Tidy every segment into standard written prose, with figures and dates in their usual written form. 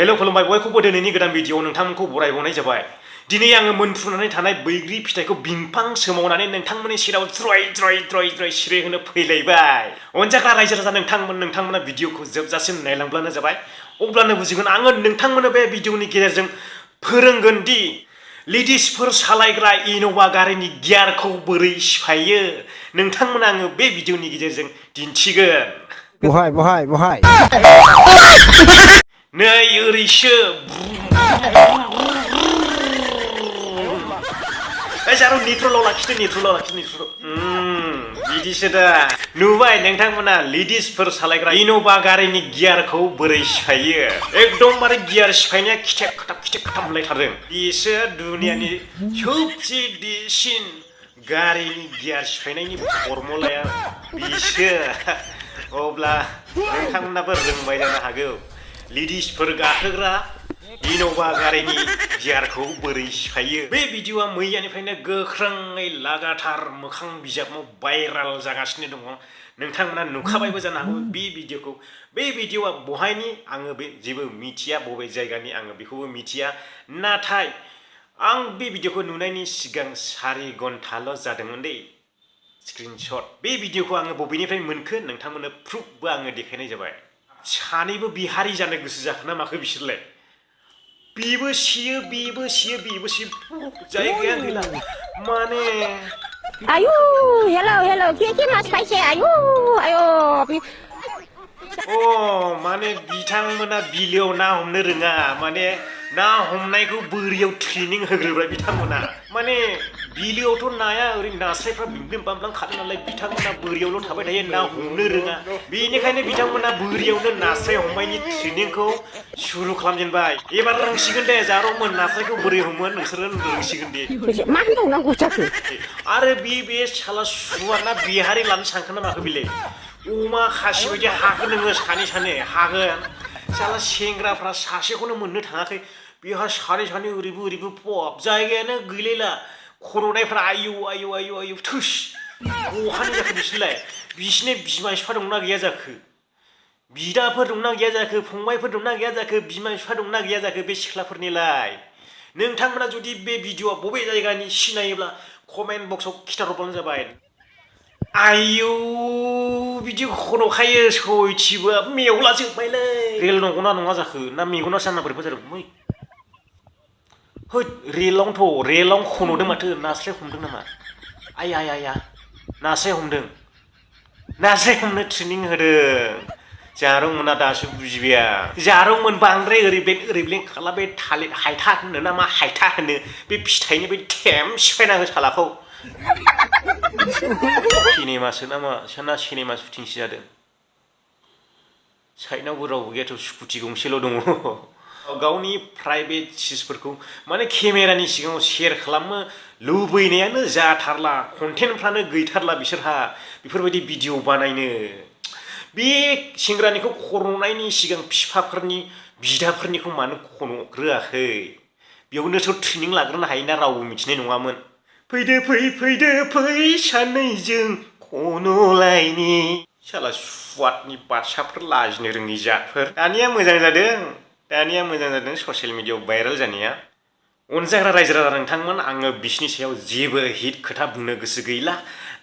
हेल' खुलुमबाय बयखौबो दिनैनि गोदान भिडिअ नोंथांमोनखौ बरायबावनाय जाबाय। दिनै आङो मोनफ्रुनानै थानाय बैग्रि फिथाइखौ बिंफां सोमावनानै नोंथांमोननि सेराव ज्रय सिरिहोनो फैलायबाय। अनजाग्रा रायजो राजा नोंथांमोना भिडिअखौ जोबजासिम नायलांब्लानो जाबाय। अब्लानो बुजिगोन आङो नोंथांमोननो बे भिडिअनि गेजेरजों फोरोंगोन दि लेडिसफोर सालायग्रा इन'भा गारिनि गियारखौ बोरै सिफायो। नोंथांमोना आङो बे भिडिअनि गेजेरजों दिन्थिगोन। बहाय नै ओरैसो जारौ निट्रलाव लाखिदो बिदिसो दा नुबाय नोंथांमोना लेडिसफोर सालायग्रा इन'भा गारिनि गियारखौ बोरै सिफायो। एकदमबारे गियार सिफायनाया खिथेब खाथाम होनलायथारदों। बेसो दुनियानि सबसे देरसिन गारिनि गियार सिफायनायनि फर्मुलाया बेसो। अब्ला नोंथांमोनाबो रोंबाय जानो हागौ लेडिसफोर गाखोग्रा इन'भा गारिनि गियारखौ बोरै सिफायो। बे भिडिअआ मैयानिफ्रायनो गोख्रोङै लागाथार मोखां बिजाबाव भाइराल जागासिनो दङ। नोंथांमोना नुखाबायबो जानो हागौ बे भिडिअखौ। बे भिडिअआ बहायनि आङो बे जेबो मिथिया, बबे जायगानि आङो बेखौबो मिथिया। नाथाय आं बे भिडिअखौ नुनायनि सिगां 4 घन्टाल' जादोंमोन दे स्क्रिनशट। बे भिडिअखौ आङो बबेनिफ्राय मोनखो नोंथांमोननो प्रुफबो आङो देखायनाय जाबाय। सानैबो बिहारि जानो गोसो जाखो ना माखो बिसोरलाय? बेबो सियो जायगाया गैला माने। Ayu, hello, kiki mas spicy, ayu. माने बिथांमोना बिलोआव ना हमनो रोङा, माने ना हमनायखौ बोरियाव ट्रेनिं होग्रोबाय बिथांमोना। माने बिलोआवथ' नाया ओरै नास्रायफ्रा बिम बामलां खादों नालाय, बिथांमोना बोरियावल' थाबाय थायो, ना हमनो रोङा। बेनिखायनो बिथांमोना बोरियावनो नास्राय हमनायनि ट्रेनिंखौ सुरु खालामजेनबाय। एबार रोंसिगोन दे जारौमोन नास्रायखौ बोरै हमो नोंसोरो रोंसिगोन दे। मा होनबावनांगौ जाखो? आरो बे साला सुवारना बिहारि लानो सानखो ना माखो बेलाय? अमा खासि बायदि हागोन नोङो सानै हागोन। साला सेंग्राफ्रा सासेखौनो मोननो थाङाखै, बेहा सानै ओरैबो पप जायगायानो गैलायला। खर'नायफ्रा आयौ थोस बहानि जाखो बिसोरलाय? बिसिनि बिमा बिफा दंना गैया जाखो? बिदाफोर दंना गैया जाखो? फंबायफोर दंना गैया जाखो? बिमा बिफा दंना गैया जाखो बे सिख्लाफोरनिलाय? नोंथांमोना जुदि बे भिडिअआ बबे जायगानि सिनायोब्ला कमेन्ट बक्सआव खिथाहरबानो जाबाय। आयौ बिदि खन'खायो सयथिबो मेवला जोब्बायलै। रेल नंगौना नङा जाखो ना मेगना सानना बोरैबा जादों? रेलावनो खन'दों माथो। नास्राय हमदों नामा? आया नास्राय हमनो ट्रेनिं होदों। जारौमोना दासो बुजिबाय। जारौमोन बांद्राय ओरै खालामबाय। थालिर हायथा होनो ना मा हायथा होनो बे फिथाइनि बै थेम सिफायना हो सालाखौ। सिनेमासो नामा साना सिनेमा शुटिंसो जादों। साइडनावबो रावबो गैयाथ' स्कुटि गंसेल' दङ। गावनि प्राइभेट चिजफोरखौ माने केमेरानि सिगाङाव शेयार खालामनो लुबैनायानो जाथारला, कन्टेन्टफ्रानो गैथारला बिसोरहा बेफोरबायदि भिडिअ बानायनो। बे सेंग्रानिखौ खन'नायनि सिगां बिफाफोरनि बिदाफोरनिखौ मानो खन'ग्रोआखै? बेयावनोथ' ट्रेनिं लाग्रोनो हायोना, रावबो मिथिनाय नङामोन। फैदो फै सानैजों खन'लायनि। साला सुवादनि बादशाफोर, लाजिनो रोङि जातफोर। दानिया मोजां जादों ससियेल मिडियाआव भाइरेल जानाया। अनजाग्रा रायजो राजा नोंथांमोन, आङो बिसिनि सायाव जेबो हिट खोथा बुंनो गोसो गैला।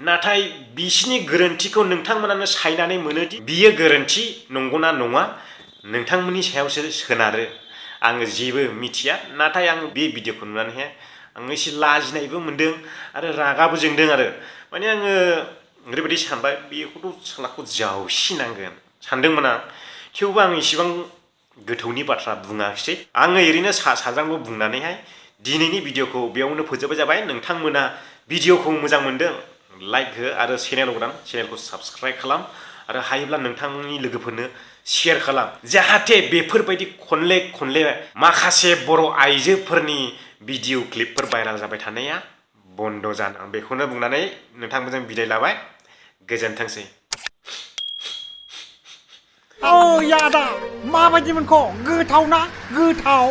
नाथाय बिसिनि गोरोन्थिखौ नोंथांमोनानो सायनानै मोनोदि बियो गोरोन्थि नंगौना नङा नोंथांमोननि सायावसो सोनारो। आङो जेबो मिथिया। नाथाय आङो बे भिडिअखौ नुनानैहाय आङो एसे लाजिनायबो मोनदों आरो रागाबो जोंदों आरो। माने आङो ओरैबायदि सानबाय, बेखौथ' सालाखौ जावसिनांगोन सानदोंमोन आं। थेवबो आं इसिबां गोथौनि बाथ्रा बुङाखिसै। आङो ओरैनो साज्रांबो बुंनानैहाय दिनैनि भिडिअखौ बेयावनो फोजोबनाय जाबाय। नोंथांमोना भिडिअखौ मोजां मोनदों लाइक हो आरो चेनेलखौ साबस्क्राइब खालाम आरो हायोब्ला नोंथांनि लोगोफोरनो शेयार खालाम, जाहाथे बेफोरबायदि खनले माखासे बर' आइजोफोरनि भिडिअ क्लिपफोर भाइराल जाबाय थानाया बन्द' जानो। आं बेखौनो बुंनानै नोंथांमोनजों बिदाय लाबाय। गोजोनथोंसै। यादा माबायदि मोनखो? गोथाव ना? गोथाव।